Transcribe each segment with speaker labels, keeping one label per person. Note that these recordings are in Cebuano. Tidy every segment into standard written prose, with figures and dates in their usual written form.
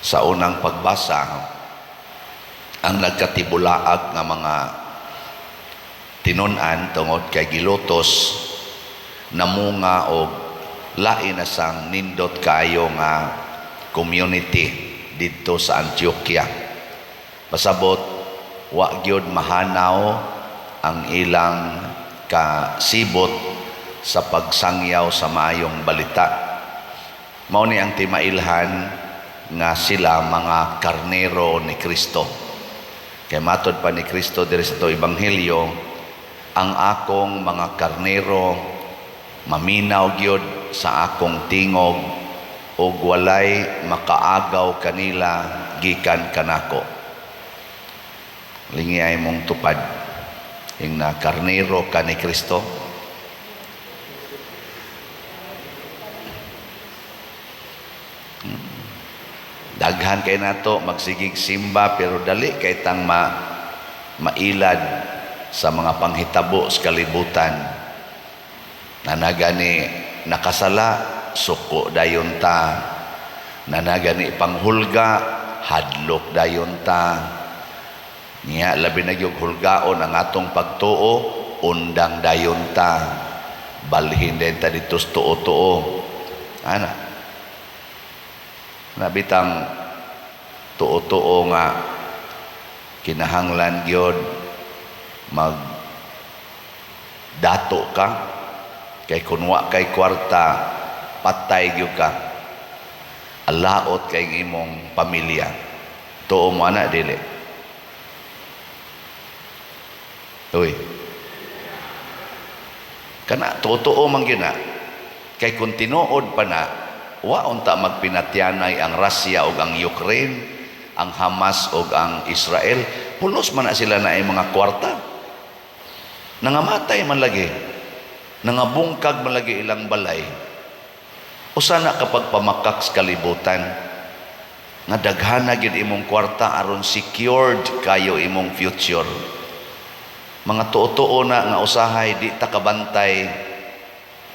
Speaker 1: Sa unang pagbasa, ang nagkatibulaag nga mga tinun-an tungod kay gilutos namunga og lain na sang nindot kaayo nga community didto sa Antioquia. Pasabot wa gyud mahanaw ang ilang kasibot sa pagsangyaw sa maayong balita. Mao ni ang timailhan nga sila mga karnero ni Kristo. Kay matod pa ni Kristo diri sa to ebanghelyo, ang akong mga karnero maminaw gyud sa akong tingog ug walay makaagaw kanila gikan kanako. Lingi ay mong tupad ing na karnero ka ni Kristo. Daghan kay nato magsigig simba pero dali kay tang mailad sa mga panghitabo sa kalibutan. Nanagani nakasala, suko dayon ta. Nanagani panghulga, hadlok dayon ta. Niya labi na gyud hulgaon ang atong pagtuo, undang dayon ta. Balhin din ta dito sa tuo-tuo. Ana. Nabitang tuo-tuo nga kinahanglan gyud mag dato ka kay kun wa kay kwarta patay gyud ka, alaot kay imong pamilya. Tuo mo ana, dili? Uy, kana tuo-tuo man gyud na, kay kun tinuod pa na, wa unta magpinatyanay ang Russia ug ang Ukraine, ang Hamas ug ang Israel. Pulos man na sila na ay mga kwarta. Nangamatay man lagi, nangabungkag man lagi ilang balay. Usa na kapag pamakak sa kalibutan nga daghana gyud imong kwarta aron secured kayo imong future. Mga tuo-tuo na nga usahay di ta kabantay,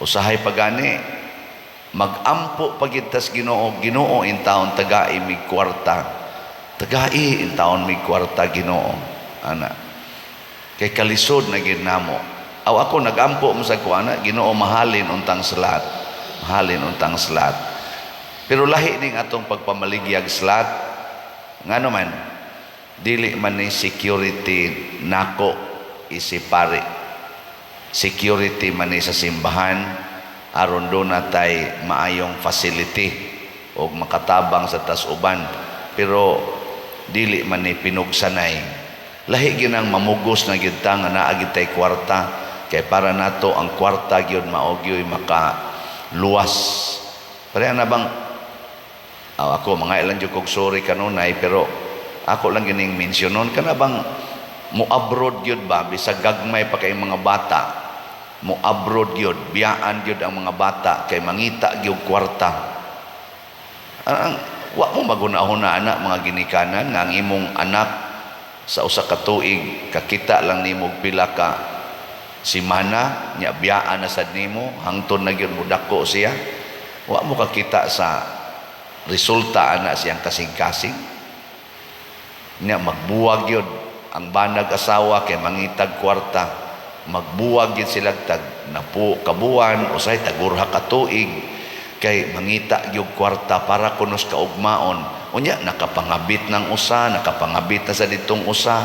Speaker 1: usahay pagani magampo pagid tas Ginoo, Ginoo intawon tagai mig kwarta, tagai intawon mig kwarta, Ginoo, ana, kay kalisod na gid namo. Aw ako nagampo mo sa kuana, Ginoo, mahalin untang salat, mahalin untang salat. Pero lahi ning atong pagpamaligyag salat, ngano man dili man ni security nako isip pare, security man ni sa simbahan aron do natay maayong facility og makatabang sa tas uban, pero dili man ni pinugsanay. Lahi gyud ang mamugos na gyud ta nga naa gyud tay kwarta, kay para nato ang kwarta gyud mao gyud maka luwas. Pareha na bang aw, ako mga ilan jud kog sorry kanunay, pero ako lang gining mensyonon, kana bang mo abroad gyud ba, bisag gagmay pa kay mga bata, mo abroad gyud, biyaan gyud ang mga bata kay mangita gyud kwarta. Ang wa mo maghuna-huna ana, mga ginikanan, nga ang imong anak sa usa ka tuig kakita lang nimo pila ka simana, nya biyaan na sad nimo hangtod na gyud mo dako siya. Wa mo kakita sa resulta ana siyang kasing-kasing. Nya magbuwag gyud ang banag asawa kay mangitag kwarta, magbuwag gyud sila tag napo kabuan, usay tagurha ka tuig, kay mangita gyud kwarta para kunos kaugmaon. Unya nakapangabit ng usa, nakapangabit na sa ditong usa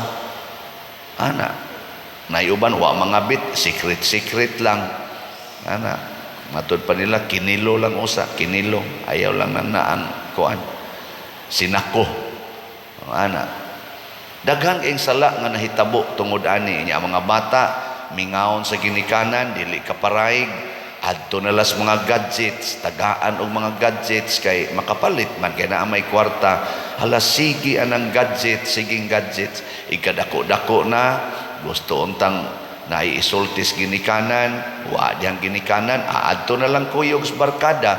Speaker 1: ana. Nayuban wa mangabit, secret secret lang ana. Matud pa nila kinilo lang usa, kinilo, ayaw lang nang naang kuan sinako ana. Daghan kayong sala nga nahitabo tungod ani. Nya mga bata mingaon sa ginikanan, dili kaparaig, adto na las mga gadgets, tagaan og mga gadgets kay makapalit man kay naa may kwarta. Hala, sige anang gadgets, siging gadgets. Ikadako-dako na, gusto untang naiisultis ginikanan, wa diyang ginikanan, aadto na lang kuyog sa barkada,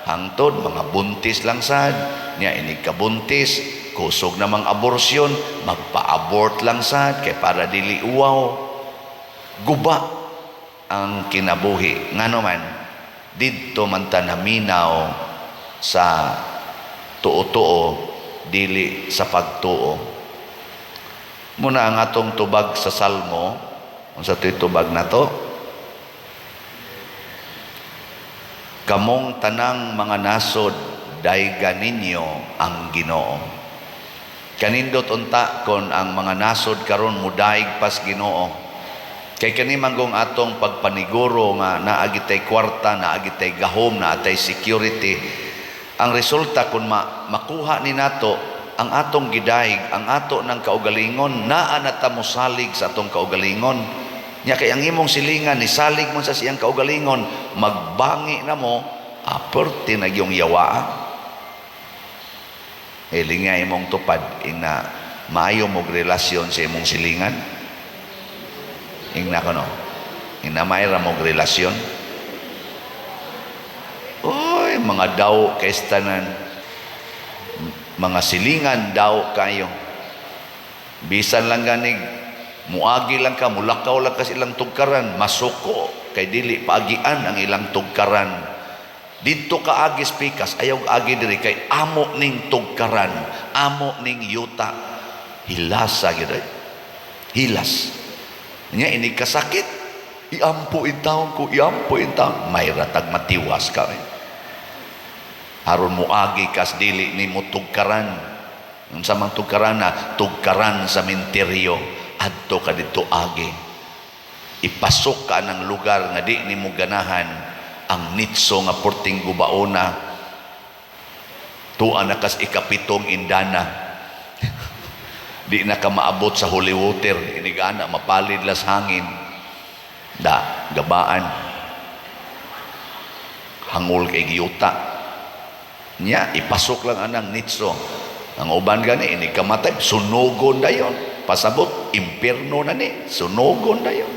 Speaker 1: hangtod mga buntis lang sad. Nya inig kabuntis, kusog namang aborsyon, magpa-abort lang sad kay para dili uwaw. Guba ang kinabuhi. Ngano man didto man ta naminaw sa tuo-tuo dili sa pagtuo. Muna ang atong tubag sa Salmo, unsa to'y tubag nato? Kamong tanang mga nasod, dayga ninyo ang Ginoo. Kanindot unta kon ang mga nasod karon mudaig pas Ginoo. Kay kani manggong atong pagpaniguro nga naa gitay kwarta, naa gitay gahom, naa tay security. Ang resulta kung makuha ni nato ang atong gidaig, ang ato ng kaugalingon, naa na ta mosalig sa atong kaugalingon. Nya kay ang imong silingan ni salig mo sa siyang kaugalingon, magbangi na mo, aperte na gyung yawaa. Hilinga imong tupad ingna maayo mog relasyon sa imong silingan. Ingna kono. Ingna maayo ra mog relasyon. Oy, mga daw kay tanan. Mga silingan daw kayo. Bisan lang ganig muagi lang ka, mulakaw lang ka sa ilang tugkaran, masuko kay dili paagian ang ilang tugkaran. Didto ka agis pikas, ayaw agi diri kay amo ning tugkaran, amo ning yuta. Hilasa gyud ay. Hilas. Nya ini kasakit. Iampo intawon ko, iampo intawon. May ratag matiwas ka. Eh. Aron muagi kas dili nimo tugkaran. Unsa man tugkaran na, tugkaran sa menteryo. Adto ka didto agi. Ipasok ka ng lugar nga di nimo ganahan ang nitso nga porting gubaona, tuwa na kas ikapitong indana, di na ka maabot sa holy water, inigana mapalid las hangin, da gabaan, hangol kay giyuta nya, ipasok lang anang nitso. Ang uban gani inig kamatay, sunugon dayon, pasabot impierno na ni, sunugon dayon,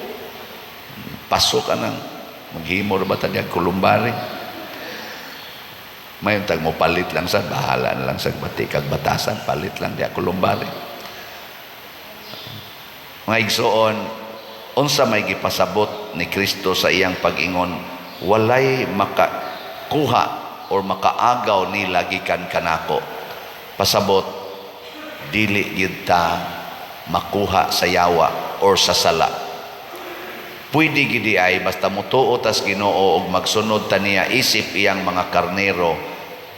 Speaker 1: pasok anang maghimo ra ba ta diyan kulumbari. Mayon tag mo palit lang sa bahala na lang sa bati kag batasan, palit lang diya kulumbari. Mga igsoon, unsa may gipasabot ni Kristo sa iyang pag-ingon, walay makakuha or makaagaw nila gikan kanako? Pasabot, dili gyud ta makuha sa yawa or sa sala. Pwede gidi ay basta mutuo tas Ginoo og magsunod ta niya isip iyang mga karnero,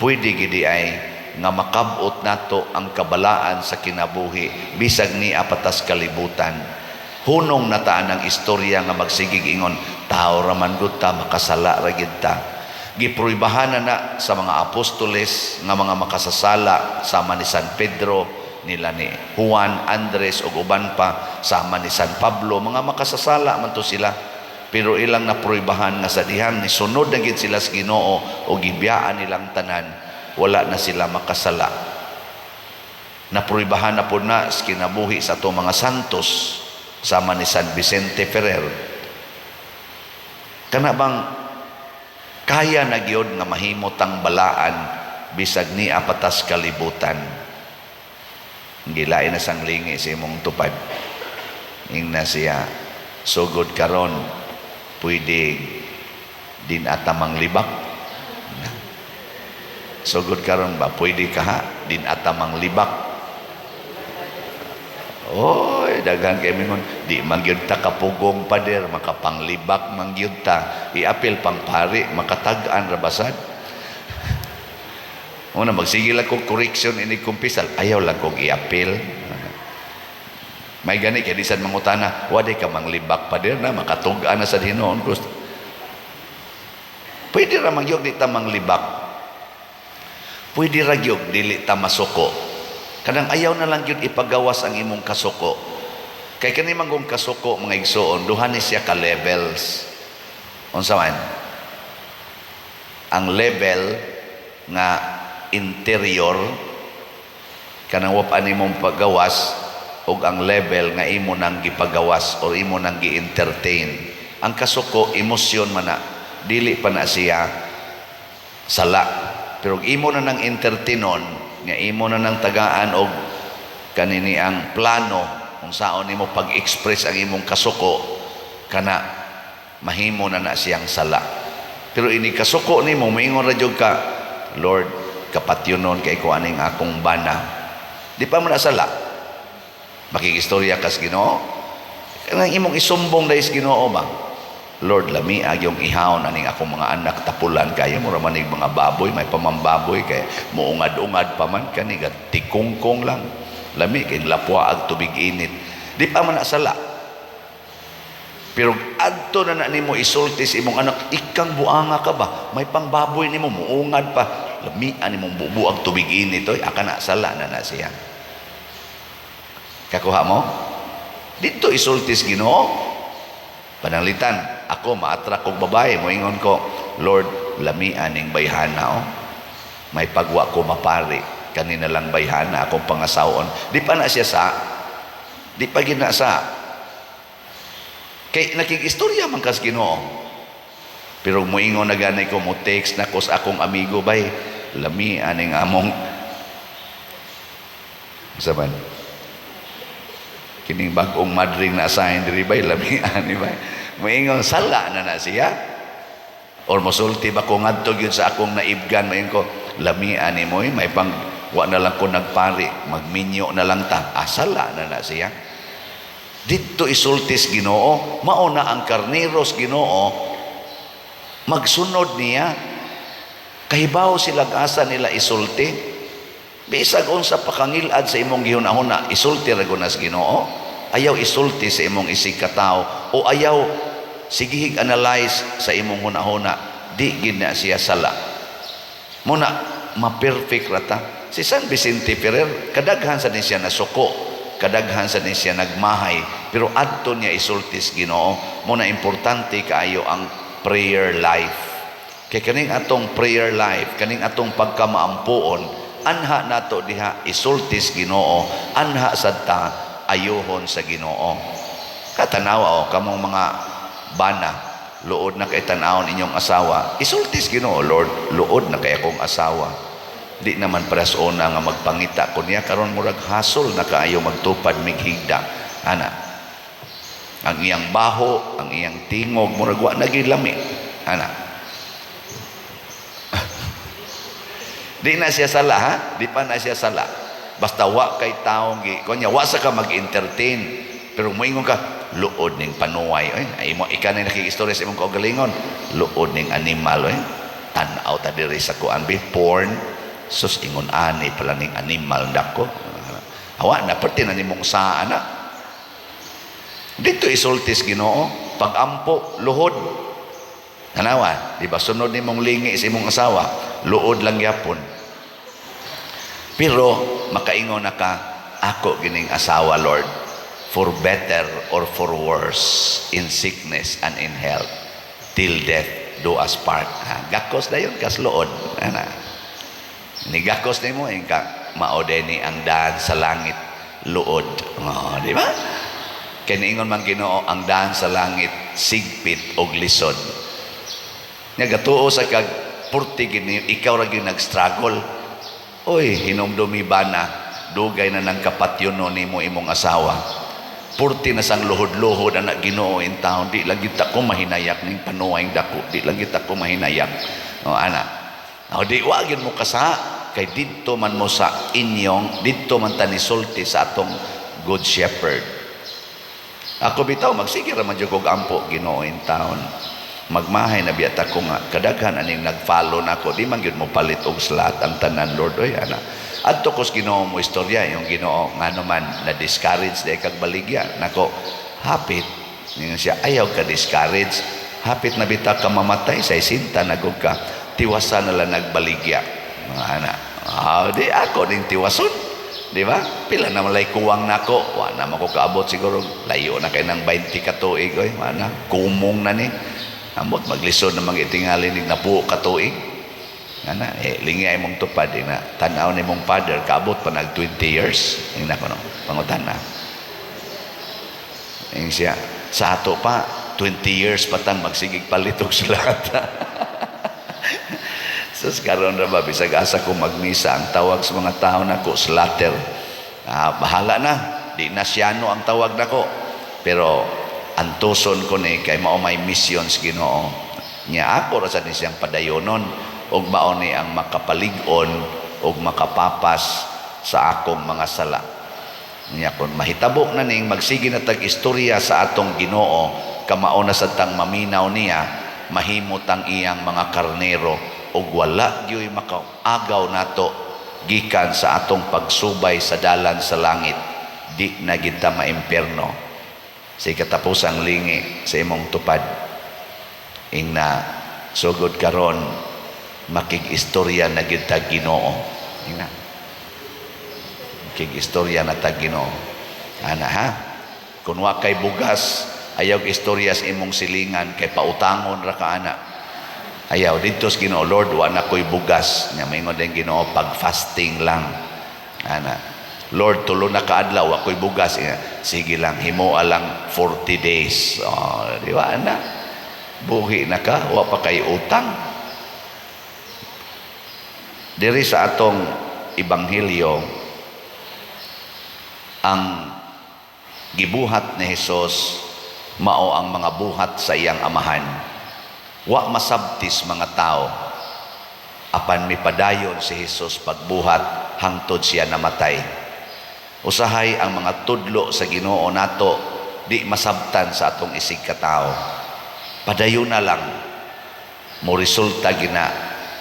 Speaker 1: pwede gidi ay nga makabot nato ang kabalaan sa kinabuhi bisag niya patas kalibutan. Hunong nataan ang istorya nga magsigig ingon, tao ra man gud ta, makasala ra gid ta. Gipruibahan na na sa mga apostoles nga mga makasasala, sama ni San Pedro, nila ni Juan, Andres ug uban pa, sama ni San Pablo, mga makasasala man to sila, pero ilang napruibahan nga sa dihang nisunod na gid sila sa Ginoo o gibiyaan nilang tanan, wala na sila makasala. Napruibahan na po na sa kinabuhi sa ato mga santos, sama ni San Vicente Ferrer. Kana bang kaya na gyud nga mahimot ang balaan bisag ni apatas kalibutan? Gilain na sang lingi sa imong tupad. Ingna siya, sugod karon pwede din atamang libak. Sugod karon ba pwede ka ha din atamang libak? Oy, daghan kay mingon, di man gyud ta kapugong, pader, makapanglibak man gyud ta. Iapil pang pari, makatag-an ra basad. Una, magsige lang kong correction ini kumpisal, ayaw lang kong iapil. May gani kay disan mangutana, wadi ka manglibak, pader, na makatug-an na sa Hinoon ko. Pwede ra magyog di ta manglibak. Pwede ra gyud dili ta masuko. Kanang ayaw na lang gyud ipagawas ang imong kasuko. Kay kani manggong kasuko, mga igsoon, duha ni siya ka levels. Unsa man? Ang level nga interior, kanang wa pa nimong pagawas, ug ang level nga imo nang gipagawas or imo nang gi-entertain. Ang kasuko emosyon man na, dili pa na siya sala. Pero imo na nang entertainon, nga imo na nang tagaan og kanini ang plano kung saon nimo pag-express ang imong kasuko, kana mahimo na na siyang sala. Pero ini kasuko nimo, moingon ra jud ka, "Lord, kapatyonon kay ko aning akong bana." Di pa man na sala. Makikistorya kas Ginoo. Kanang imong isumbong dahil sa Ginoo ba? "Lord, lami agyong ihawon aning akong mga anak, tapulan kayo, mura manig mga baboy, may pamambaboy kay muungad-ungad pa man kani, tikungkong lang. Lami kay lapwa ag tubig init." Di pa man na sala. Pero adto na na nimo isulti sa imong anak, "Ikang buanga ka ba? May pangbaboy nimo, muungad pa. Lami ani mong bubuag tubig init oy." Aka na sala na na siya. Kakuha mo? Dito isulti sa Ginoo. Pananglitan, ako ma-attract kog babae, moingon ko, "Lord, lami aning bayhana oh. May pagwa ko mapari, kanina lang bayhana akong pangasawon." Di pa na siya sa, di pa gina sa. Kay nakikistorya man kas Ginoo. Pero moingon na gani ko, mo text na ko sa akong amigo bay, "Lami aning among sa man kining bag-ong madring na assign diri bay, lami ani bay." Moingon, sala na na siya. Or mosulti ba ko ngadto gyud sa akong naibgan, moingon ko, "Lami ani mo eh, may pang wa na lang ko nagpari, magminyo na lang ta." Ah, sala na na siya. Didto isultis Ginoo, mao na ang karneros Ginoo magsunod niya. Kahibaw sila asa nila isulti. Bisag unsa pa kangilad sa imong gihuna-huna, isulti ra gud na sa Ginoo. Ayaw isulti sa imong isig katawo o ayaw sigihig analyze sa imong hunahuna, di gid na siya sala. Muna ma-perfect ra ta. Si San Vicente Ferrer, kadaghan sa ni siya nasuko, kadaghan sa ni siya nagmahay, pero adto niya isulti sa Ginoo. Muna importante kaayo ang prayer life. Kay kaning atong prayer life, kaning atong pagkamaampuon, anha nato diha isultis Ginoo, anha sad ta ayuhon sa Ginoo. Katanawa o kamong mga bana, luod na kay tan-awon inyong asawa, isultis Ginoo, "Lord, luod na kay akong asawa. Di naman paras una nga magpangita ko niya, karon murag hasol na kaayo magtupad mighigda." Ana. Ang iyang baho, ang iyang tingog, murag wa na lami. Ana. Di na siya sala ha? Di pa na siya sala. Basta wa kay taong gi kunya wa sa ka mag-entertain. Pero moingon ka, "Luod ning panuway oy." Ay mo ika na nakikistorya sa imong kaugalingon. "Luod ning animal oy. Tan-aw ta diri sa kuan bi porn. Sus, ingon ani pala ning animal dako." Awa na perti na nimong sa ana. Dito isultis Ginoo, pag-ampo luhod. Tanawa, di ba sunod nimong lingi sa imong asawa, luod lang yapon. Pero makaingon na ka, "Ako gining asawa, Lord, for better or for worse, in sickness and in health, till death do us part." Ha, gakos dayon kas luod. Ana. Ni gakos nimo ka mao ni ang daan sa langit, luod. Oh, di ba? Kay niingon man Ginoo, ang daan sa langit sigpit og lisod. Nya gatuo sa kag purti gini ikaw ra gyud nag-struggle. Oy, hinumdumi bana, dugay na nang kapatyono nimo imong asawa. Purti na sang luhod-luhod anak Ginoo in town, di lang gyud ta ko mahinayak ning panuway dako, di lang gyud ta ko mahinayak. O ana. O di wa gyud mo kasa kay didto man mo sa inyong, didto man ta nisulti sa atong Good Shepherd. Ako bitaw magsige ra man jud kog ampo, Ginoo in town. Magmahay na biyata ko nga kadaghan aning nag-follow nako, di man gyud mo palit og slot ang tanan, Lord oy, ana. Adto ko sa Ginoo mo istorya, yung Ginoo, ngano man na discourage day kag baligya nako? Hapit ningon siya, "Ayaw ka discourage, hapit na bita ka mamatay, sa isinta nagug ka, tiwasan na lang nagbaligya mga ana." Ah, di ako ning tiwason, di ba? Pila na malay kuwang nako, wa na man ko kaabot siguro, layo na kay nang 20 ka tuig oy, wa na kumong na ni. Ambot maglisod na mga itingali ning napuo ka tuig. Ana, eh, lingi ay mong tupad, eh, na tan-aw ni mong father, kaabot pa nag 20 years. Ing na ko no, pangutan na. Ing siya, sa ato pa, 20 years pa tang magsigig palitog sa lahat. Sus, karon ra ba, bisag asa ko magmisa, ang tawag sa mga tao nako, slatter. Ah, bahala na, di na siyano ang tawag nako. Pero antuson ko ni kay mao may missions Ginoo. Nya ako ra sa ni siyang padayonon ug mao ni ang makapalig-on ug makapapas sa akong mga sala. Nya kon mahitabo na ning magsige na tag istorya sa atong Ginoo, kamao na sad tang maminaw niya, mahimo tang iyang mga karnero ug wala gyoy makaagaw nato gikan sa atong pagsubay sa dalan sa langit. Di na kita maimpierno sa katapusang lingi sa imong tupad. Ingna sugod karon, makig-istorya na gyud ta Ginoo. Ingna makig-istorya na ta Ginoo ana, ha? Kung wa kay bugas, ayaw istorya sa imong silingan kay pautangon ra ka ana. Ayaw didto sa Ginoo, "Lord, wa na ko'y bugas." Nya maingon din Ginoo, "Pag fasting lang ana." "Lord, tulo na kaadlaw wa ko'y bugas." Nya, "Sige lang, himoa lang 40 days." Oh, di ba ana? Buhi na ka, wa pa kay utang. Diri sa atong ebanghelyo, ang gibuhat ni Hesus mao ang mga buhat sa iyang Amahan. Wa masabtis mga tao, apan mipadayon si Hesus pagbuhat hangtod siya namatay. Usahay ang mga tudlo sa Ginoo nato di masabtan sa atong isig katao. Padayon na lang, mo resulta gina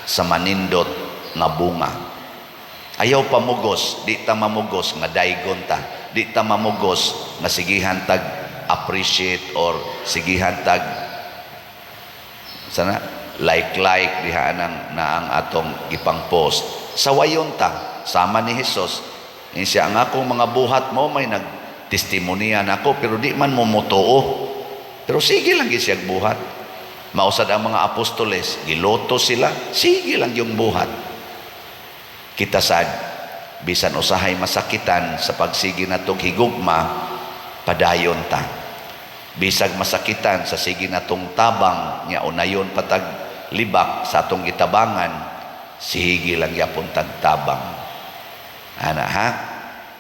Speaker 1: sa manindot nga bunga. Ayaw pamugos, di ta mamugos nga daygon ta. Di ta mamugos nga sigihan tag appreciate or sigihan tag sana like like diha nang na ang atong gipang post. Sawayon ta sama ni Hesus. Siya, "Ang akong mga buhat mo may nagtestimonya nako, pero di man mo motuo." Pero sige lang gyud siya buhat. Mausad ang mga apostoles, giloto sila, sige lang yung buhat. Kita sad, bisan usahay masakitan sa pagsige natong higugma, padayon ta. Bisag masakitan sa sige natong tabang, nya unayon patag libak sa atong gitabangan, sige lang yapon tag tabang. Ana, ha?